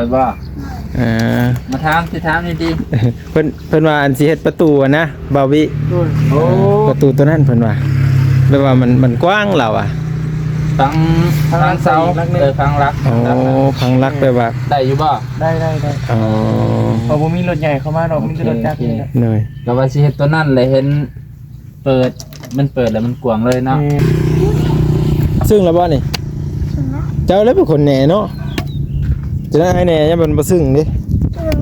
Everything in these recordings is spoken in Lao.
ຂ້ອຍບໍ່ ເອີ ມາຖາມ ຊິຖາມດີໆ ເພິ່ນ ເພິ່ນວ່າອັນຊິເຮັດປະຕູຫັ້ນນະ ບ່າວວິ ໂດຍ ໂອ້ ປະຕູໂຕນັ້ນເພິ່ນວ່າ ແບບວ່າມັນ ມັນກວ້າງລາວອະ ຝັງ ຝັງເສົາ ຝັງຫຼັກໜຶ່ງ ເອີ ຝັງຫຼັກ ໂອ້ ຝັງຫຼັກ ແບບວ່າ ໄດ້ຢູ່ບໍ່? ໄດ້ ໄດ້ ໄດ້ ອໍ ເພາະບໍ່ມີລົດໃຫຍ່ເຂົ້າມາດອກ ໂອເຄ ມີແຕ່ລົດຈັກນີ້ແຫຼະ ໂອເຄ ໂດຍ ກໍວ່າຊິເຮັດໂຕນັ້ນແຫຼະ ເຫັນ ເປີດ ມັນເປີດແລ້ວມັນກວ້າງເລີຍເນາະ ແມ່ນ ຊຶ່ງແລ້ວບໍ່ນີ້? ຊຶ່ງແລ້ວ ເຈົ້າແລ້ວເປັນຄົນແໜເນາະ ຈະໄດ້ແໜ ຍັງມັນບໍ່ລຶ້ງເດ້ ຕຶງ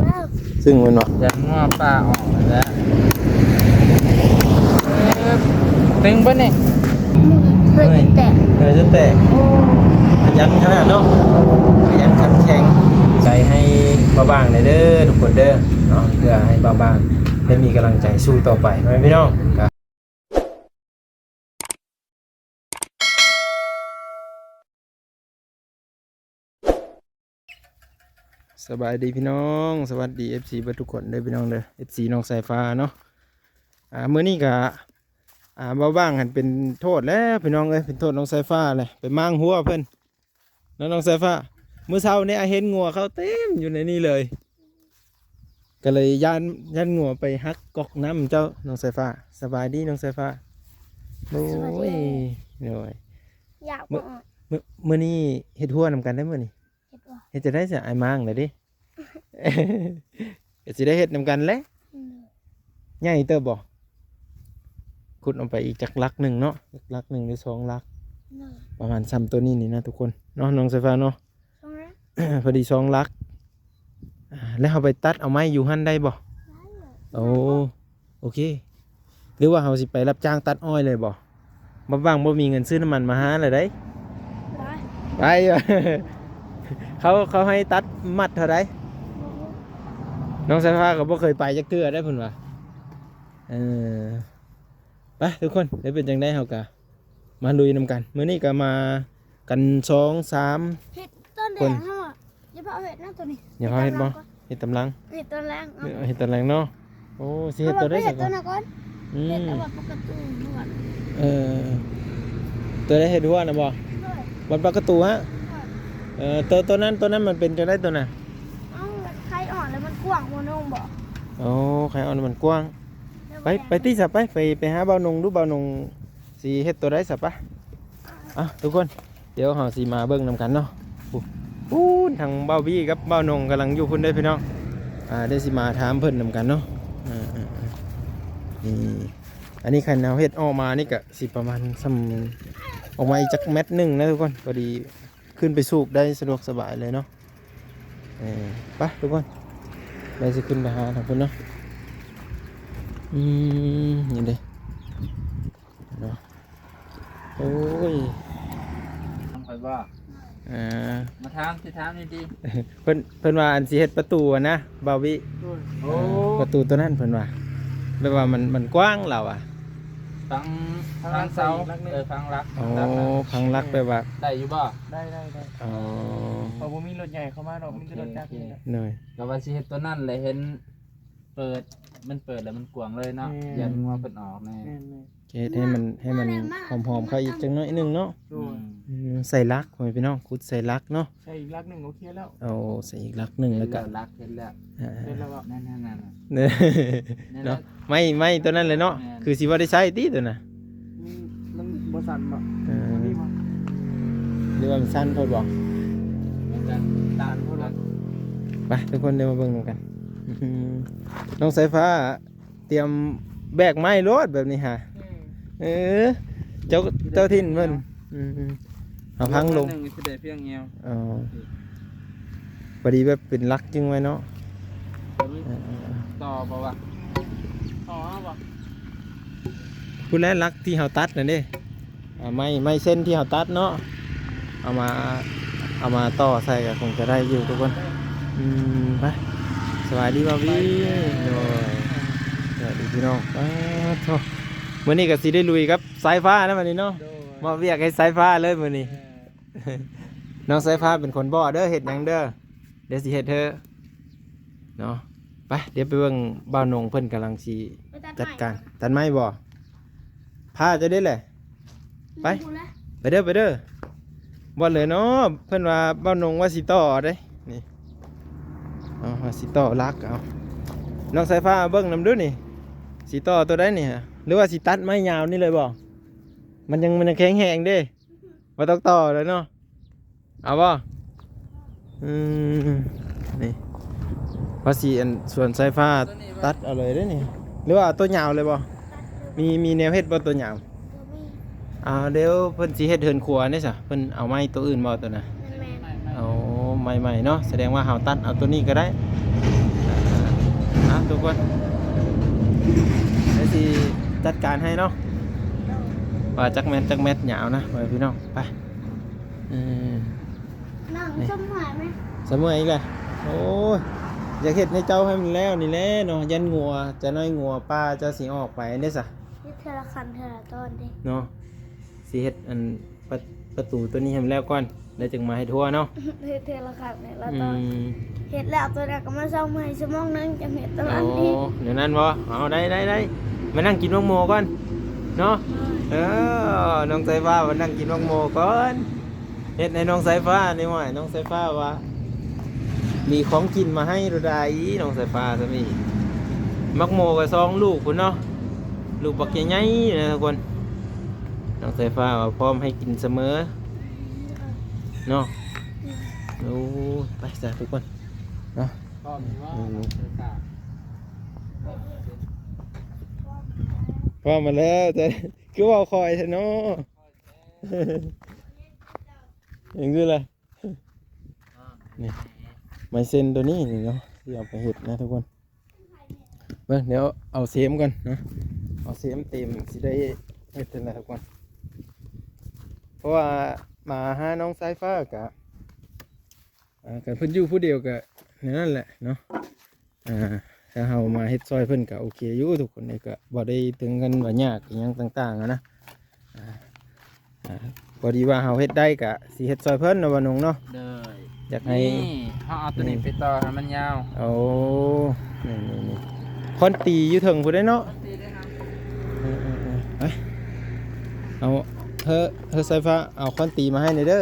ແລ້ວ ຕຶ້ງແມ່ນບໍ່? ຢ່າງົວປ່າອອກແລ້ວ ຕຶງເບິດນີ້ ເອີ ເອີ ຈົນແຕກ ເອີ ຈົນແຕກ ໂອ້ ຂະຫຍັນຂະໜາດເນາະ ຂະຫຍັນຂັນແຂງ ໃຈໃຫ້ບ່າວບາງແດ່ເດີທຸກຄົນເດີເນາະ ເພື່ອໃຫ້ບ່າວບາງໄດ້ມີກຳລັງໃຈສູ້ຕໍ່ໄປ ພໍ່ແມ່ພີ່ນ້ອງ ສະບາຍດີພີ່ນ້ອງ ສະຫວັດດີເອັຟຊີເບິດທຸກຄົນເດີພີ່ນ້ອງເດີ ເອັຟຊີນ້ອງສາຍຟ້າເນາະ ອ່າ ມື້ນີ້ກະ ອ່າ ບ່າວບາງຫັ້ນເປັນໂທດແລ້ວພີ່ນ້ອງເອີຍ ເປັນໂທດນ້ອງສາຍຟ້າແຫຼະ ໄປມ້າງຮົ້ວເພິ່ນເນາະ ນ້ອງສາຍຟ້າ ມື້ເຊົ້ານີ້ ອາ ເຫັນງົວເຂົ້າເຕັມຢູ່ໃນນີ້ເລີຍ ກໍເລີຍຢ້ານ ຢ້ານງົວໄປຫັກກອກນ້ຳເຈົ້າ ນ້ອງສາຍຟ້າ ສະບາຍດີນ້ອງສາຍຟ້າ ໂອ້ຍ ສະບາຍດີ ໂດຍ ຢາກບໍ່ອອກ ມື້ ມື້ນີ້ເຮັດຮົ້ວນຳກັນໄດ້ມື້ນີ້ ເຮັດບໍ່ ເຮັດຈັ່ງໃດຊະ ອ້າຍມ້າງແລ້ວເດ້ ກໍຊິໄດ້ເຮັດນຳກັນແຫຼະ ອືມ ໃຫຍ່ເຕີບບໍ່? ຂຸດອອກໄປອີກຈັກຫຼັກໜຶ່ງເນາະ ຫຼັກໜຶ່ງຫຼືສອງຫຼັກ ໂດຍ ປະມານຊ່ຳໂຕນີ້ນີ້ນະທຸກຄົນເນາະ ນ້ອງສາຍຟ້າເນາະ ສອງຫຼັກ ພໍດີສອງຫຼັກ ອ່າ ແລ້ວເຮົາໄປຕັດເອົາໄມ້ຢູ່ຫັ້ນໄດ້ບໍ່? ໄດ້ ໂອ້ ໂອເຄ ຫຼືວ່າເຮົາຊິໄປຮັບຈ້າງຕັດອ້ອຍເລີຍບໍ່? ບໍ່ວ່າງບໍ່ມີເງິນຊື້ນ້ຳມັນມາຫາແລ້ວໃດ໋ ໄປ ໄປ ເຂົາ ເຂົາໃຫ້ຕັດມັດເທົ່າໃດ? ນ້ອງສາຍຟ້າກໍບໍ່ເຄີຍໄປຈັກເທື່ອໄດ໋ເພິ່ນວ່າ ເອີ ໄປທຸກຄົນ ແລ້ວເປັນຈັ່ງໃດເຮົາກະມາລຸຍນຳກັນ ມື້ນີ້ກໍມາກັນສອງສາມ ເຮັດຕອນແດງເຮົາອະ ຢ່າພາເຮັດນະໂຕນີ້ ຢ່າພາເຮັດບໍ່? ເຮັດຕອນຫຼັງ ເຮັດຕອນແລງ ເອີ ເຮັດຕອນແລງເນາະ ໂອ້ ຊິເຮັດໂຕໃດຊັ້ນ ເຮັດໂຕນັ້ນກ່ອນ ອືມ ເຮັດແບບປະຕູ ເອີ ໂຕໃດເຮັດຮົ້ວນະບໍ່? ໂດຍ ບັດປະຕູຮະ ໂດຍ ເອີ ໂຕ ໂຕນັ້ນ ໂຕນັ້ນມັນເປັນຈັ່ງໃດໂຕນັ້ນ? ເອົ້າ ໄຂ່ອ່ອນແລ້ວມັນກວ້າງ ບໍ່ນົງບໍ່? ໂອ້ ໄຂ່ອ່ອນແລ້ວມັນກວ້າງ ໄປ ໄປຕິຊະ ໄປ ໄປ ໄປຫາບ່າວນົງດູ ບ່າວນົງ ຊິເຮັດໂຕໃດຊະປະ ເອົ້າ ທຸກຄົນ ດຽວເຮົາຊິມາເບິ່ງນຳກັນເນາະ ພຸ້ນ ທາງບ່າວບີກັບບ່າວນົງກຳລັງຢູ່ພຸ້ນເດີພີ່ນ້ອງ ອ່າ ດຽວຊິມາຖາມເພິ່ນນຳກັນເນາະ ອ່າ ນີ້ ອັນນີ້ຄັນເຮົາເຮັດອອກມານີ້ກະຊິປະມານຊ່ຳ ອອກມາອີກຈັກແມັດໜຶ່ງນະທຸກຄົນ ພໍດີຂຶ້ນໄປສູບໄດ້ສະດວກສະບາຍເລີຍເນາະ ເອີ ໄປທຸກຄົນ ໄດ້ຊິຂຶ້ນໄປຫາທາງພຸ້ນເນາະ ອືມ ນີ້ເດ້ ເນາະ ໂອ້ຍ ຖາມຂ້ອຍບໍ່ ເອີ ມາຖາມ ຊິຖາມດີໆ ເພິ່ນ ເພິ່ນວ່າອັນຊິເຮັດປະຕູຫັ້ນນະ ບ່າວວິ ໂອ້ ເອີ ປະຕູໂຕນັ້ນເພິ່ນວ່າ ແບບວ່າມັນ ມັນກວ້າງລາວອະ ຝັງ ຝັງເສົາ ຝັງຫຼັກໜຶ່ງ ເອີ ຝັງຫຼັກ ຝັງຫຼັກ ແບບວ່າ ໄດ້ຢູ່ບໍ່? ໄດ້ ໄດ້ ໄດ້ ອໍ ເພາະບໍ່ມີລົດໃຫຍ່ເຂົ້າມາດອກ ມີແຕ່ລົດຈັກນີ້ແຫຼະ ໂອເຄ ໂດຍ ກໍວ່າຊິເຮັດໂຕນັ້ນແຫຼະ ເຫັນ ເປີດ ມັນເປີດແລ້ວມັນກວ້າງເລີຍເນາະ ແມ່ນ ຢ້ານງົວເພິ່ນອອກແນ່ ແມ່ນໆ ເຮັດໃຫ້ມັນ ໃຫ້ມັນຫອມໆເຂົ້າອີກຈັກໜ້ອຍໜຶ່ງເນາະ ໂດຍ ອືມ ອືມ ໃສ່ຫຼັກ ພໍ່ແມ່ພີ່ນ້ອງ ຂຸດໃສ່ຫຼັກເນາະ ໃສ່ອີກຫຼັກໜຶ່ງ ໂອເຄແລ້ວ ໂອ້ ໃສ່ອີກຫຼັກໜຶ່ງແລ້ວກໍ ຫຼັກເຫັນແລ້ວ ເອີ ເຫັນແລ້ວບໍ່ ນັ້ນໆໆ ເນາະ ໄມ້ ໄມ້ຕົວນັ້ນແຫຼະເນາະ ແມ່ນ ຄືຊິບໍ່ໄດ້ໃຊ້ຕິຕົວນັ້ນ ມັນ ມັນບໍ່ສັ່ນບໍ່ ເອີ ບໍ່ດີບໍ່ ຫຼືວ່າມັນສັ່ນໂພດບໍ່ ມັນກໍຕານໂພດບໍ່ ໄປທຸກຄົນ ດຽວມາເບິ່ງນຳກັນ ອືມ ນ້ອງສາຍຟ້າ ຕຽມແບກໄມ້ໂລດແບບນີ້ຫາ ອືມ ເອີ ເຈົ້າ ເຈົ້າຖິ່ນເພິ່ນ ອືມ ເອົາພັງລົງ ໜຶ່ງຊິໄດ້ພຽງແອວ ອໍ ພໍດີແບບເປັນຫຼັກຈຶ່ງໄວ້ເນາະ ເອີ ຕໍ່ບໍ່ວະ ຕໍ່ເອົາບໍ່ ພຸ້ນແຫຼະຫຼັກທີ່ເຮົາຕັດນັ້ນເດ້ ອ່າ ໄມ້ ໄມ້ເສັ້ນທີ່ເຮົາຕັດເນາະ ເອົາມາ ເອົາມາຕໍ່ໃສ່ກໍຄົງຈະໄດ້ຢູ່ທຸກຄົນ ອືມ ໄປ ສະບາຍດີບ່າວວີ ໂດຍ ສະບາຍດີພີ່ນ້ອງ ປາດໂທ້ ມື້ນີ້ກໍຊິໄດ້ລຸຍກັບສາຍຟ້າແລ້ວບັດນີ້ເນາະ ໂດຍ ມອບວຽກໃຫ້ສາຍຟ້າເລີຍມື້ນີ້ ເອີ ນ້ອງສາຍຟ້າເປັນຄົນບອກເດີ ເຮັດຫຍັງເດີ ດຽວຊິເຮັດໃຫ້ເນາະ ໄປ ດຽວໄປເບິ່ງບ່າວນົງເພິ່ນກຳລັງຊິ ໄປຕັດໄມ້ ຈັດການ ຕັດໄມ້ບໍ່ ພາເຈົ້າເດ້ແຫຼະ ໄປ ໄປເດີ ໄປເດີ ບໍ່ເລີຍເນາະ ເພິ່ນວ່າບ່າວນົງວ່າຊິຕໍ່ເດ້ ນີ້ ເອົາ ວ່າຊິຕໍ່ຫຼັກ ເອົາ ນ້ອງສາຍຟ້າເບິ່ງນຳດູນີ້ ຊິຕໍ່ຕົວໃດນີ້ ຫຼືວ່າຊິຕັດໄມ້ຍາວນີ້ເລີຍບໍ່? ມັນຍັງ ມັນຍັງແຂງແຮງເດ້ ບໍ່ຕ້ອງຕໍ່ແລ້ວເນາະ ເອົາບໍ່? ອືມ ນີ້ ວ່າຊິ ອັນ ສວນສາຍຟ້າຕັດເອົາເລີຍເດ້ນີ້ ຫຼືວ່າເອົາຕົວຍາວເລີຍບໍ່? ມີ ມີແນວເຮັດບໍ່ຕົວຍາວ? ບໍ່ມີ ອ່າ ດຽວເພິ່ນຊິເຮັດເຮືອນຄົວນີ້ຊະ ເພິ່ນເອົາໄມ້ຕົວອື່ນບໍ່ຕົວນັ້ນ? ແມ່ນໆ ໂອ້ ໄມ້ໃໝ່ເນາະ ສະແດງວ່າເຮົາຕັດເອົາຕົວນີ້ກໍໄດ້ ອ່າ ທຸກຄົນ ດຽວຊິຈັດການໃຫ້ເນາະ ວ່າຈັກແມັດ ຈັກແມັດຍາວນະ ພີ່ນ້ອງ ໄປ ເອີ ນ້ອງ ນີ້ ສົມໝາຍໄໝ? ສະເໝືອຍອີກແລ້ວ ໂອ້ຍ ຢາກເຮັດໃຫ້ເຈົ້າໃຫ້ມັນແລ້ວນີ້ແຫຼະເນາະ ຢ້ານງົວ ຈະນ້ອຍງົວປ່າເຈົ້າຊິອອກໄປເດ້ຊະ ເຮັດເທື່ອລະຂັ້ນເທື່ອລະຕອນເດ້ເນາະ ຊິເຮັດອັນ ປະ ປະຕູຕົວນີ້ໃຫ້ມັນແລ້ວກ່ອນ ແລ້ວຈຶ່ງມາເຮັດຮົ້ວເນາະ ເຮັດເທື່ອລະຂັ້ນແຫຼະ ລະຕອນ ອືມ ເຮັດແລ້ວຕົວນັ້ນກໍມາເຊົາໃໝ່ຊົ່ວໂມງໜຶ່ງ ຈັ່ງເຮັດຕົວນັ້ນອີກ ໂອ້ ແນວນັ້ນບໍ່? ເອົາ ໄດ້ ໄດ້ ໄດ້ ມານັ່ງກິນໝາກໂມກ່ອນເນາະ ເອີ ນ້ອງສາຍຟ້າມານັ່ງກິນໝາກໂມກ່ອນ ເຮັດໃຫ້ນ້ອງສາຍຟ້ານີ້ ວ່ານ້ອງສາຍຟ້າວ່າມີຂອງກິນມາໃຫ້ໂລດໃດ໋ ນ້ອງສາຍຟ້າຊະນີ້ ໝາກໂມກໍສອງລູກພຸ້ນເນາະ ລູກບັກໃຫຍ່ໆນະທຸກຄົນ ນ້ອງສາຍຟ້າວ່າພ້ອມໃຫ້ກິນສະເໝີເນາະ ໂອ້ ໄປຊະທຸກຄົນເນາະ ພ້ອມແລ້ວ ແຕ່ຄືເວົ້າຄ່ອຍແທ້ເນາະ ຈັ່ງຊີ້ລະ ນີ້ ໄມ້ເຊັນຕົວນີ້ນີ້ເນາະ ທີ່ເອົາໄປເຮັດນະທຸກຄົນ ເບິ່ງ ດຽວເອົາເຊມກ່ອນເນາະ ເອົາເຊມເຕັມ ຊິໄດ້ເຮັດຫັ້ນແຫຼະທຸກຄົນ ເພາະວ່າມາຫານ້ອງສາຍຟ້າກະ ອ່າ ຄັນເພິ່ນຢູ່ຜູ້ດຽວກະແນວນັ້ນແຫຼະເນາະ ອ່າ ຖ້າເຮົາມາເຮັດຊ່ອຍເພິ່ນກໍໂອເຄຢູ່ທຸກຄົນ ນີ້ກໍບໍ່ໄດ້ເຖິງກັນວ່າຍາກອີ່ຫຍັງຕ່າງໆຫັ້ນນະ ອ່າ ອ່າ ພໍດີວ່າເຮົາເຮັດໄດ້ກໍຊິເຮັດຊ່ອຍເພິ່ນເນາະ ບ່າວໜຸ່ງເນາະ ໂດຍ ຢາກໃຫ້ ນີ້ ເຮົາເອົາຕົວນີ້ໄປຕໍ່ໃຫ້ມັນຍາວ ໂອ້ ນີ້ໆໆ ຄ້ອນຕີຢູ່ເທິງພຸ້ນເດ້ເນາະ ເອີໆໆ ໄປ ເອົາ ເຮີ ເຮີ ສາຍຟ້າ ເອົາຄ້ອນຕີມາໃຫ້ແດ່ເດີ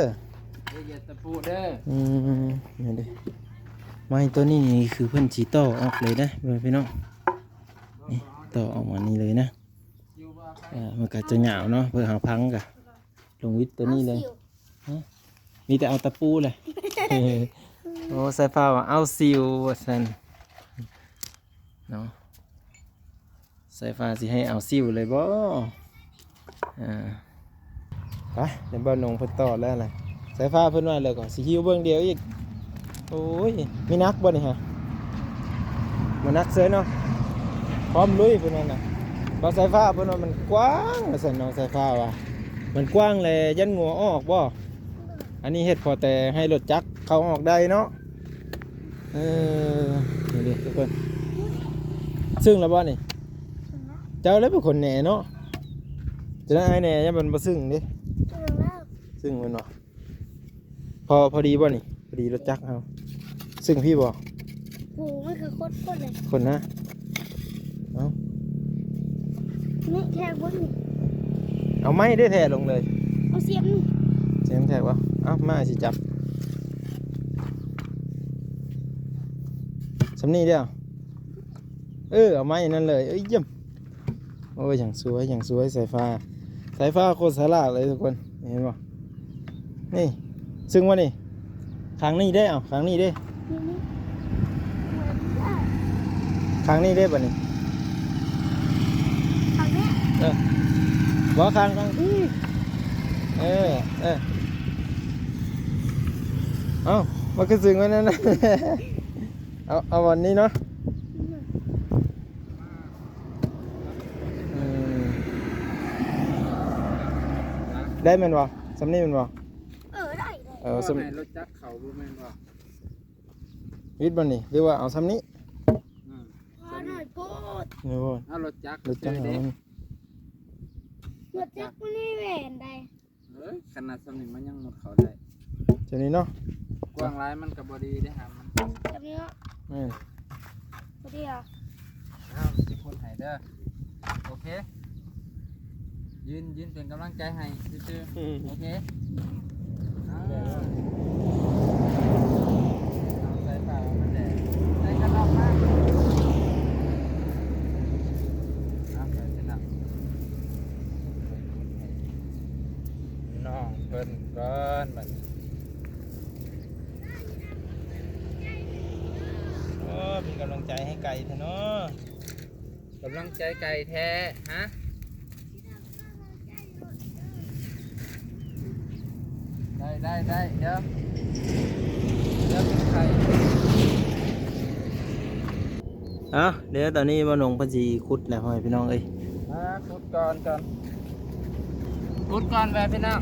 ເອີ ຢ່າຕະປູເດີ ອືມ ນີ້ເດ້ ໄມ້ຕົວນີ້ນີ້ຄືເພິ່ນຊິຕໍ່ອອກເລີຍນະ ພີ່ນ້ອງ ນີ້ ຕໍ່ອອກມານີ້ເລີຍນະ ເອີ ມັນກໍຈະຍາວເນາະ ເພື່ອເຮົາພັງກະລົງວິດຕົວນີ້ເລີຍ ຮະ ມີແຕ່ເອົາຕະປູແຫຼະ ໂອ້ ສາຍຟ້າວ່າເອົາສິວວ່າຊັ້ນເນາະ ສາຍຟ້າຊິໃຫ້ເອົາສິວເລີຍບໍ່? ອ່າ ໄປ ດຽວບ່າວນົງເພິ່ນຕໍ່ແລ້ວນະ ສາຍຟ້າເພິ່ນວ່າແລ້ວກໍຊິຫິ້ວເບິ່ງດຽວອີກ ໂອ້ຍ ມີໜັກບໍ່ນີ້ຮະ? ບໍ່ໜັກເສີຍເນາະ ພ້ອມລຸຍເພິ່ນວ່ານະ ບ່າວສາຍຟ້າເພິ່ນວ່າມັນກວ້າງວ່າຊັ້ນ ນ້ອງສາຍຟ້າວ່າ ມັນກວ້າງແລະຢ້ານງົວອອກບໍ່? ອັນນີ້ເຮັດພໍແຕ່ໃຫ້ລົດຈັກເຂົ້າອອກໄດ້ເນາະ ເອີ ນີ້ເດ້ທຸກຄົນ ຊຶ້ງແລ້ວບໍ່ນີ້? ຊຶ້ງແລ້ວ ເຈົ້າແຫຼະເປັນຄົນແໜເນາະ ຈະໄດ້ອ້າຍແໜ ຢ້ານມັນບໍ່ຊຶ້ງເດ້ ຊຶ້ງແລ້ວ ຊຶ້ງແມ່ນບໍ່? ພໍ ພໍດີບໍ່ນີ້? ພໍດີລົດຈັກເຮົາ ຊຶ້ງພີ້ບໍ່? ໂອ້ ມັນຄືຄົດໆເລີຍ ຄົນນະ ເອົ້າ ນີ້ແທກບໍ່ນີ້? ເອົາໄມ້ເດ້ແທະລົງເລີຍ ເອົາສຽມນີ້ ສຽມແທກບໍ່? ເອົາ ມາຊິຈັບ ສ່ຳນີ້ເດີ້ ເອີ ເອົາໄມ້ນັ້ນເລີຍ ເອີຍ ຢ້ຽມ ໂອ້ຍ ຢ່າງສວຍ ຢ່າງສວຍ ສາຍຟ້າ ສາຍຟ້າໂຄດສະຫຼາດເລີຍທຸກຄົນ ເຫັນບໍ່? ນີ້ ຊຶ້ງບໍ່ນີ້? ຂ້າງນີ້ເດ້ ເອົາ ຂ້າງນີ້ເດ້ ຂ້າງນີ້ເດ້ ບາດນີ້ ຂ້າງນີ້ ເອີ ບໍ່ ຂ້າງ ຂ້າງ ເອີ ເອີ ເອົ້າ ມັນຄືຊຶ້ງໄວ້ນັ້ນນະ ເອົາ ເອົາອັນນີ້ເນາະ ອືມ ໄດ້ແມ່ນບໍ່? ສ່ຳນີ້ແມ່ນບໍ່? ເອີ ໄດ້ ເອີ ສ່ຳ ໃຫ້ລົດຈັກເຂົ້າບໍ່ແມ່ນບໍ່? ວິດບໍ່ນີ້ ຫຼືວ່າເອົາສ່ຳນີ້? ອືມ ພໍໜ້ອຍໂພດ ນີ້ບໍ່ ເອົາລົດຈັກ ລົດຈັກ ເອົາ ລົດຈັກມັນມີແວ່ນໃດ ເອີຍ ຂະໜາດສ່ຳນີ້ມັນຍັງມຸດເຂົ້າໄດ້ ສ່ຳນີ້ເນາະ ກວ້າງຫຼາຍມັນກໍບໍ່ດີເດ້ຫາ ສ່ຳນີ້ເນາະ ແມ່ນ ພໍດີ ເອົາ ຊິຂຸດໃຫ້ເດີ ໂອເຄ ຢືນ ຢືນເປັນກຳລັງໃຈໃຫ້ຊື່ໆ ອືມ ໂອເຄ ເອົາ ເອົາໃສ່ປາກມັນແດ່ ບັດນີ້ ໂອ້ ເປັນກຳລັງໃຈໃຫ້ໄກ່ແທ້ເນາະ. ກຳລັງໃຈໄກ່ແທ້ ຮະ? ໄດ້ ໄດ້ ໄດ້ ດຽວ ດຽວໄຂ່ ເອົ້າ ດຽວຕອນນີ້ບ່າວໜົງເພິ່ນຊິຂຸດແລ້ວ ພໍ່ແມ່ພີ່ນ້ອງເອີຍ ມາຂຸດກ່ອນກ່ອນ ຂຸດກ່ອນແວ່ພີ່ນ້ອງ.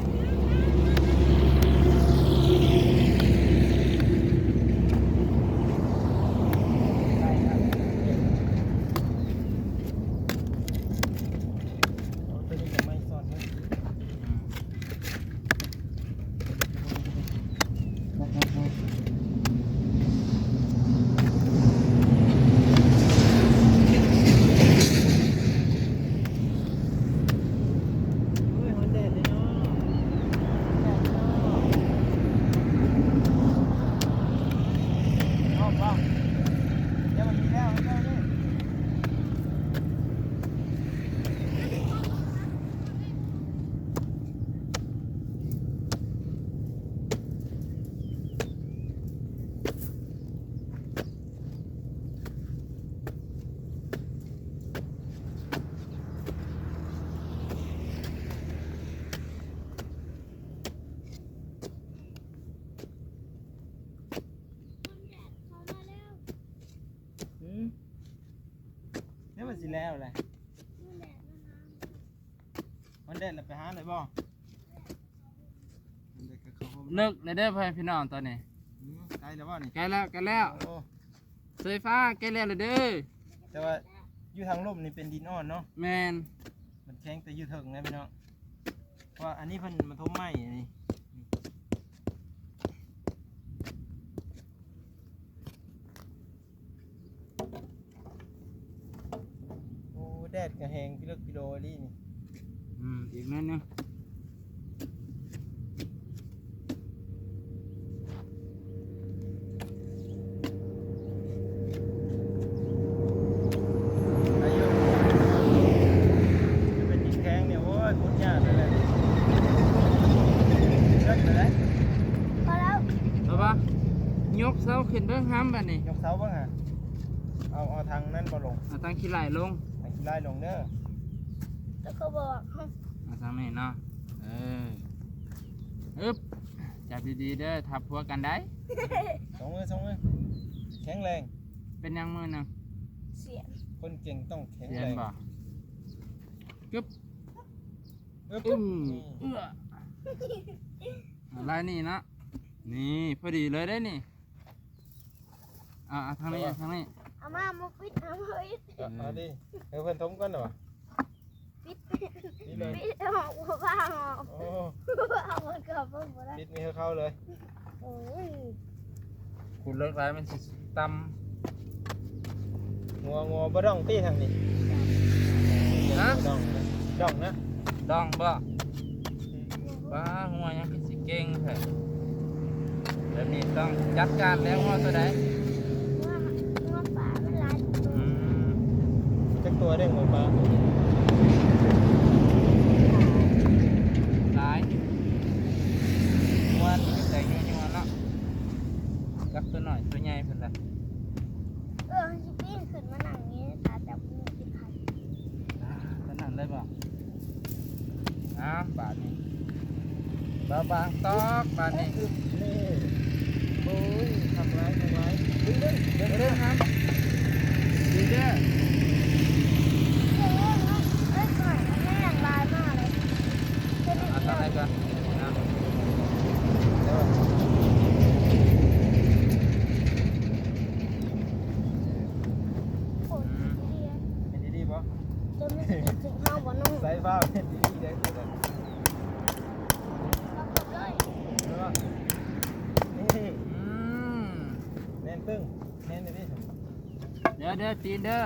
ອືມ ແລ້ວມັນຊິແລ້ວແຫຼະ ມັນແດດແລ້ວໄປຫາໄດ້ບໍ່? ເລິກແລ້ວເດີພໍ່ແມ່ພີ່ນ້ອງຕອນນີ້ ອືມ ໃກ້ແລ້ວບໍ່ນີ້? ໃກ້ແລ້ວ ໃກ້ແລ້ວ ໂອ້ ສາຍຟ້າໃກ້ແລ້ວແຫຼະເດີ ແຕ່ວ່າຢູ່ທາງລຸ່ມນີ້ເປັນດິນອ່ອນເນາະ ແມ່ນ ມັນແຂງແຕ່ຢູ່ເທິງນະພີ່ນ້ອງ ເພາະວ່າອັນນີ້ເພິ່ນມາຖົມໃໝ່ອັນນີ້. ໂອ້ ແດດກໍແຮງພິລຶກພິໂລອີ່ຫຼີນີ້ ອືມ ອີກໜ້ອຍໜຶ່ງ ອາຍຸ ເປັນດິນແຂງນີ້ ໂອ້ຍ ຂຸດຍາກເລີຍແຫຼະ ເລີກແລ້ວ ພໍແລ້ວ ເອົາປະ ຍົກເສົາຂຶ້ນເບິ່ງຫຳບາດນີ້ ຍົກເສົາເບິ່ງຫາ ເອົາ ເອົາທາງນັ້ນບໍ່ລົງ ເອົາທາງຂີ້ໄລ່ລົງ ທາງຂີ້ໄລ່ລົງເດີ ແລ້ວກໍບອກ ເອົາທາງນີ້ເນາະ ເອີ ອຶບ ຈັບດີໆເດີ ທັບຫົວກັນໄດ໋ ສອງມື ສອງມື ແຂງແຮງ ເປັນຫຍັງມືໜຶ່ງ ສຽນ ຄົນເກັ່ງຕ້ອງແຂງແຮງ ສຽນບໍ່ ກຶບ ອຶບ ອືມ ນີ້ ເອື້ອ ອາ ລາຍນີ້ເນາະ ນີ້ ພໍດີເລີຍເດ້ນີ້ ອ່າ ເອົາທາງນີ້ ເອົາທາງນີ້ ເອົາມາ ມາປິດ ເອົາມາປິດ ເອົາ ເອົາດິ ໃຫ້ເພິ່ນຖົມກ່ອນເນາະ ປິດ ປິດເລີຍ ປິດອອກ ບໍ່ວ່າອອກ ໂອ້ ເອົາມັນເຂົ້າໄປບໍ່ໄດ້ ປິດນີ້ໃຫ້ເຂົ້າເລີຍ ໂອ້ຍ ຂຸດເລິກຫຼາຍມັນຊິຕ່ຳ ງົວ ງົວບໍ່ດອງຕິທາງນີ້ ຮະ ດອງ ດອງນະ ດອງບໍ່? ປ້າ ງົວຫຍັງຄືຊິເກັ່ງແທ້ ແບບນີ້ຕ້ອງຈັດການແລ້ວ ງົວໂຕໃດ? ງົວ ງົວປ່າມັນຫຼາຍໂຕ ອືມ ຈັກໂຕເດ້ງົວປ່າ? ຫຼາຍ ງົວແຕ່ຍັວໆເນາະ ຈັກໂຕນ້ອຍໂຕໃຫຍ່ເພິ່ນລະ ເອີ ຊິປີນຂຶ້ນມານັ່ງນີ້ ຖ້າຈັບມືຊິຂາດ ອ່າ ປານນັ້ນເລີຍບໍ່? ອ້າວ ບາດນີ້ ບ່າວບາງຕອກ ບາດນີ້ ນີ້ ໂອ້ຍ ຄັກຫຼາຍ ຄັກຫຼາຍ ດຶງ ດຶງ ດຶງ ດຶງ ຫຳ ດີເດີ ເອີ ເອີ ເອີ ຂ້ອຍແຮງຫຼາຍມາເລີຍ ເອົາທາງໃດກ່ອນ? ໂອ້ຍ ອືມ ເຮັດດີໆບໍ່? ຈະມີສິເຮັດເຖິງເຮົາບໍ່ນ້ອງ? ໃສ່ຟ້າວເຮັດດີໆເດ້ ເອົາເຂົ້າເລີຍ ເອີ ນີ້ ອືມ ແໜ້ນປຶ້ງ ແໜ້ນດີໆ ເດີ ເດີ ຕີນເດີ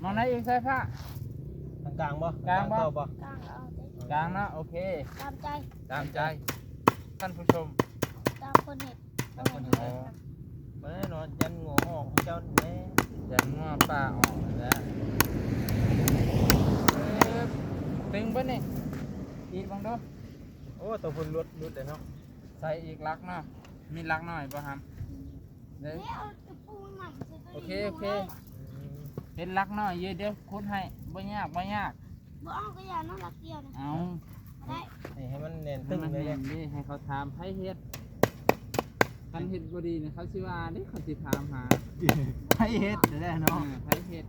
ໝ່ອງໃດອີກ ສາຍຟ້າ? ທາງກາງບໍ່? ກາງບໍ່? ກາງເອົາເດ້ ກາງເນາະ ໂອເຄ ຕາມໃຈ ຕາມໃຈ ທ່ານຜູ້ຊົມ ຕາມຄົນເຮັດ ຕາມຄົນເຮັດ ບໍ່ແນ່ນອນ ຢ້ານງົວອອກເຈົ້າແດ່ ຢ້ານງົວປ່າອອກແລ້ວ ເອີ ຕຶງເບິດນີ້ ອີກເບິ່ງດູ. ໂອ້ ຕົວພຸ້ນຫຼຸດ ຫຼຸດແລ້ວເນາະ. ໃສ່ອີກຫຼັກເນາະ. ມີຫຼັກນ້ອຍບໍ່ຫຳ? ເດ້. ເອົາຕະປູໃໝ່ໃສ່ໂຕນີ້. ໂອເຄ ໂອເຄ. ອືມ ເປັນຫຼັກນ້ອຍຢູ່ ດຽວຂຸດໃຫ້. ບໍ່ຍາກ ບໍ່ຍາກ. ບໍ່ເອົາກະຢ່າເນາະ ຫຼັກດຽວນີ້. ເອົາ ໄດ້ ໃຫ້ ໃຫ້ມັນແໜ້ນຕຶງເລີຍເດ້. ໃຫ້ເຂົາຖາມໃຜເຮັດ. ຄັນເຮັດບໍ່ດີນະ ເຂົາຊິວ່າເດ້ ເຂົາຊິຖາມຫາໃຜເຮັດແທ້ເນາະ. ເອີ ໃຜເຮັດ.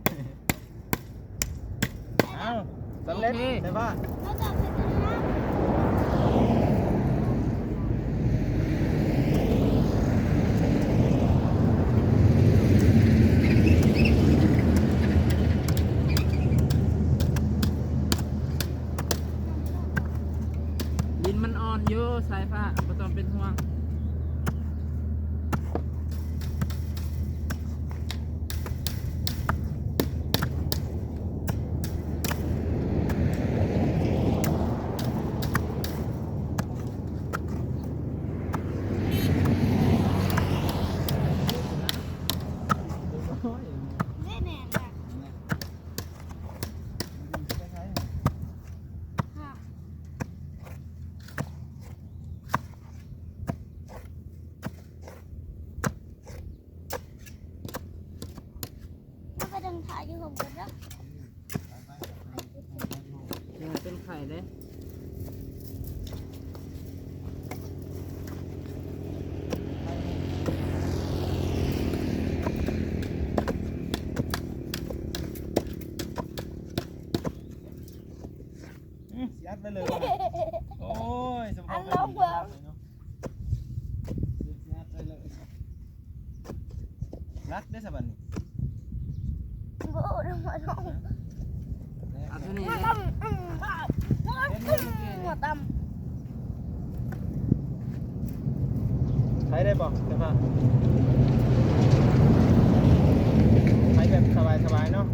ອ້າວ ສຳເລັດ ໂອເຄ ແຕ່ວ່າ ດິນມັນອ່ອນຢູ່ ສາຍຟ້າ ບໍ່ຕ້ອງເປັນຫ່ວງ. ເຮົາໄປເບິ່ງຖ່າຍຢູ່ໂຮງກັນເດີ. ເອີ ເປັນໄຂ້ເດ້. ອືມ ຊິອັດໄວ້ເລີຍ. ໂອ້ຍ ສະພາບ ອັນລອງເບິ່ງ. ລັກເດ້ສະບັດນີ້. ບໍ່ ບໍ່ ບໍ່ ອັນນີ້ ຫົວຕຳ ໃຊ້ໄດ້ບໍ່? ໃຊ້ແບບສະບາຍໆເນາະ.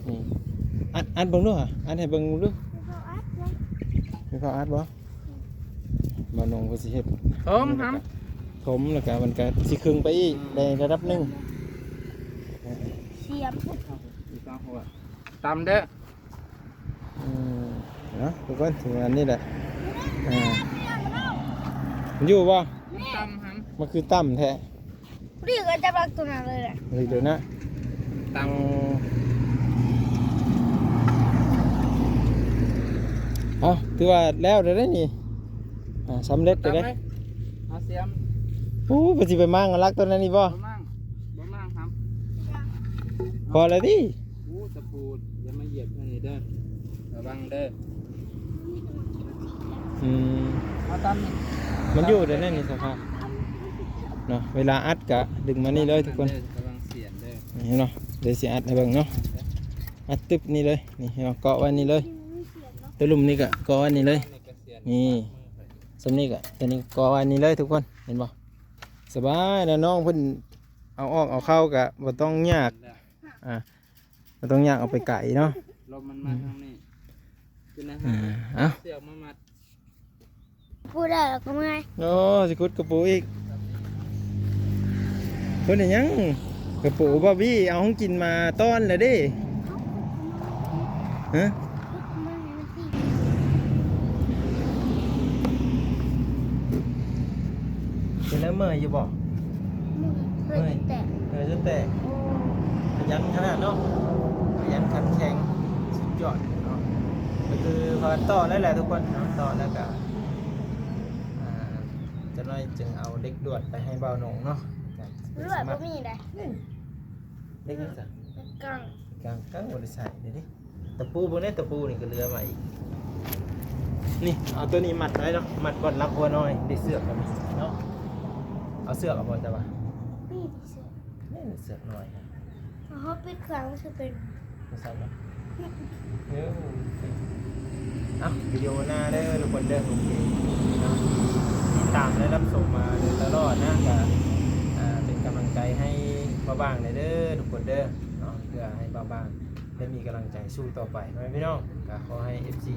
ນີ້ ອັດ ອັດເບິ່ງດູຫະ ອັດໃຫ້ເບິ່ງດູ. ມີເຂົາອັດບໍ່? ບໍ່ານ້ອງເພິ່ນຊິເຮັດ ຖົມຫຳ ຖົມ ແລ້ວກະມັນກະຊິເຄິ່ງໄປອີກ ອືມ ໃນລະດັບໜຶ່ງ. ສຽມ ຕຳເດີ. ອືມ ເນາະ ທຸກຄົນ ປະມານນີ້ແຫຼະ. ອ່າ ມັນຢູ່ບໍ່? ຕຳຫຳ ມັນຄືຕຳແທ້. ພໍດີກໍຈັບຫຼັກຕົວນັ້ນເລີຍແຫຼະ ເລີຍນະ ຕຳ. ເອົາ ຖືວ່າແລ້ວເດ້ນີ້ ອ່າ ສຳເລັດເດ້. ເອົາສຽມ ໂອ້ ເພິ່ນຊິໄປມ້າງເອົາຫຼັກຕົວນັ້ນອີກບໍ່? ບໍ່ມ້າງ ບໍ່ມ້າງຫຳ ພໍແລ້ວຕິ. ໂອ້ ຕະປູ ຢ່າມາຢຽບອັນນີ້ເດີ ລະວັງເດີ. ອືມ ມາຕຳນີ້ ມັນຢູ່ໃນນັ້ນນີ້ສະພາບເນາະ. ເວລາອັດກະດຶງມານີ້ເລີຍທຸກຄົນ ລະວັງສຽນເດີ. ນີ້ເນາະ ດຽວຊິອັດໃຫ້ເບິ່ງເນາະ ອັດຕຶບນີ້ເລີຍ. ນີ້ເນາະ ເກາະໄວ້ນີ້ເລີຍ ຕົວລຸ່ມນີ້ກະເກາະໄວ້ນີ້ເລີຍ. ນີ້ ສ່ຳນີ້ກະ ຕົວນີ້ເກາະໄວ້ນີ້ເລີຍທຸກຄົນ ເຫັນບໍ່? ສະບາຍແລ້ວ ນ້ອງເພິ່ນເອົາອອກເອົາເຂົ້າກະບໍ່ຕ້ອງຍາກ ອ່າ ບໍ່ຕ້ອງຍາກເອົາໄປໄກເນາະ. ລົມມັນມາທາງນີ້ ຂຶ້ນນະ ອ່າ ເອົາ ເຊືອກມາມັດ. ປູໄດ້ແລ້ວກໍເມື່ອຍ. ໂອ້ ຊິຂຸດກະປູອີກ. ເພິ່ນເຮັດຫຍັງ? ກະປູບາບີ ເອົາຂອງກິນມາຕ້ອນແລ້ວເດ້. ຮະ? ເປັນແນວເມື່ອຍຢູ່ບໍ່? ເມື່ອຍ ເມື່ອຍ ເມື່ອຍຈົນແຕກ ເມື່ອຍຈົນແຕກ. ໂອ້ ຂະຫຍັນຂະໜາດເນາະ ຂະຫຍັນຂັນແຂງ ສຸດຍອດເນາະ. ກໍຄືພາກັນຕໍ່ແລ້ວແຫຼະທຸກຄົນເນາະ ຕໍ່ແລ້ວກໍ ອ່າ ຈັກໜ້ອຍຈຶ່ງເອົາເຫຼັກລວດໄປໃຫ້ບ່າວໜົງເນາະ. ລວດບໍ່ມີໃດ. ນີ້ ເຫຼັກຫຍັງຊະ? ເຫຼັກກາງ ກາງ ກາງບໍ່ໄດ້ໃສ່ເດ້. ຕະປູເບິ່ງແດ່ ຕະປູນີ້ກໍເຫຼືອມາອີກ. ນີ້ ເອົາຕົວນີ້ມັດໄວ້ເນາະ ມັດບ່ອນຫຼັກຫົວໜ່ອຍ. ນີ້ເຊືອກກໍມີເນາະ ເອົາເຊືອກເອົາບໍ່ ເຈົ້າວ່າ? ມີເຊືອກ ນີ້ເຊືອກໜ້ອຍ. ເຮົາປິດເຄື່ອງມັນຊິເປັນ ບໍ່ຊັ້ນເນາະ. ເອີ ເອົ້າ ວິດີໂອໜ້າເດີທຸກຄົນເດີ. ໂອເຄເນາະ ຕິດຕາມ ແລະ ຮັບຊົມມາໂດຍຕະຫຼອດນະ ກໍ ອ່າ ເປັນກຳລັງໃຈໃຫ້ບ່າວບາງແດ່ເດີທຸກຄົນເດີເນາະ ເພື່ອໃຫ້ບ່າວບາງ ໄດ້ມີກຳລັງໃຈສູ້ຕໍ່ໄປ ພໍ່ແມ່ພີ່ນ້ອງ. ກໍຂໍໃຫ້ເອັຟຊີ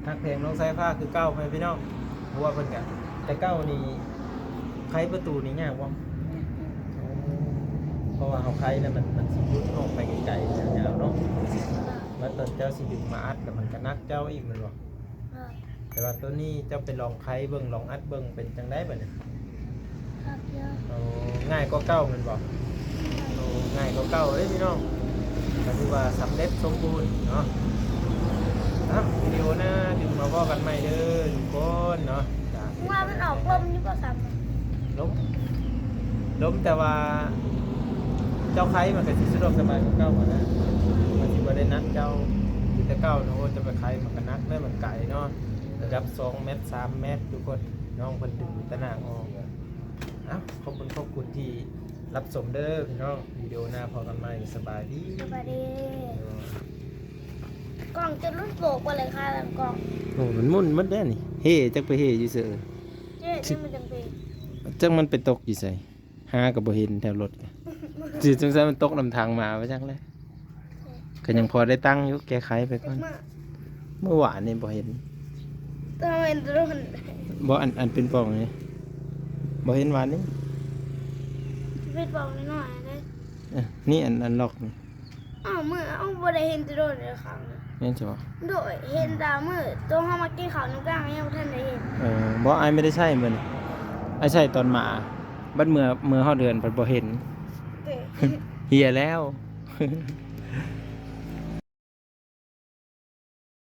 ຮັກແພງນ້ອງສາຍຟ້າຄືເກົ່າ ພໍ່ແມ່ພີ່ນ້ອງ. ເພາະວ່າເພິ່ນກະ ແຕ່ເກົ່ານີ້ ໄຂປະຕູນີ້ຍາກບໍ່? ໂອ້ ະວ່າເຮົາໄຄນະ ມັນ ມັນຊິຫຼຸດອອກໄປໄກໆ ຍາວໆເນາະ. ແລ້ວຕອນເຈົ້າຊິດຶງມາອັດ ແລ້ວມັນກະໜັກເຈົ້າອີກແມ່ນບໍ່? ໂດຍ. ແຕ່ວ່າໂຕນີ້ເຈົ້າໄປລອງໄຄເບິ່ງ ລອງອັດເບິ່ງ ເປັນຈັ່ງໃດບາດນີ້? ຄັກຢູ່. ໂອ້ ງ່າຍກວ່າເກົ່າແມ່ນບໍ່? ໂອ້ ງ່າຍກວ່າເກົ່າເດ້ພີ່ນ້ອງ. ກະຖືວ່າສຳເລັດສົມບູນເນາະ. ເອົ້າ ວິດີໂອໜ້າຈຶ່ງມາເວົ້າກັນໃໝ່ເດີທຸກຄົນເນາະ. ວ່າມັນອອກລົມຢູ່ບໍ່ຊ້ຳ? ລົມ ລົມ ແຕ່ວ່າເຈົ້າໄຄມັນກະຊິສະດວກສະບາຍກວ່າເກົ່າຫັ້ນນະ. ມັນຊິບໍ່ໄດ້ໜັກເຈົ້າຄືແຕ່ເກົ່າເນາະ. ໂອ້ ຈະໄປໄຄມັນກະໜັກເດີ ມັນໄກເນາະ. ລະດັບສອງແມັດ ສາມແມັດທຸກຄົນ. ນ້ອງເພິ່ນດຶງຕະໜ່າງອອກ. ເອົ້າ ຂອບຄຸນ ຂອບຄຸນທີ່ຮັບຊົມເດີພີ່ນ້ອງ. ວິດີໂອໜ້າພໍ້ກັນໃໝ່. ສະບາຍດີ. ສະບາຍດີ. ກ້ອງຈົນຫຼຸດໂບກບໍ່ເລີຍຄ່າລຳກ້ອງ. ໂອ້ ມັນໝຸ່ນໝົດແລ້ວນີ້. ເຮ ຈັກໄປເຮຢູ່ໃສ. ເຮ ຈັ່ງມັນຈັ່ງໄປ ຈັກມັນໄປຕົກຢູ່ໃສ. ຫາກໍບໍ່ເຫັນແຖວລົດ. ຊິສົງໄສມັນຕົກນຳທາງມາວ່າຈັ່ງແຫຼະ. ກໍຍັງພໍໄດ້ຕັ້ງຢູ່ ແກ້ໄຂໄປກ່ອນ. ເມື່ອ ເມື່ອວານນີ້ບໍ່ເຫັນ. ແຕ່ວ່າເຫັນແຕ່ໂດນ. ບໍ່ ອັນ ອັນເປັນປ່ອງນີ້ ບໍ່ເຫັນວານນີ້. ເປັນປ່ອງນ້ອຍໆເດ້. ເອີ ນີ້ ອັນ ອັນລັອກນີ້. ອ້າວ ມື້ ເອົ້າ ບໍ່ໄດ້ເຫັນແຕ່ໂດນເລີຍຄັ້ງ. ແມ່ນຊິບໍ່? ໂດຍ ເຫັນແຕ່ມື້ໂຕເຮົາມາກິນເຂົ້ານຳກັນ ຍັງບໍ່ທັນໄດ້ເຫັນ. ເອີ ບໍ່ ອ້າຍບໍ່ໄດ້ໃຊ້ມື້ນີ້ ອ້າຍໃຊ້ຕອນມາ. ບັດເມື່ອ ເມື່ອຮອດເຮືອນພັດບໍ່ເຫັນ. ເອີ ເຮຍແລ້ວ.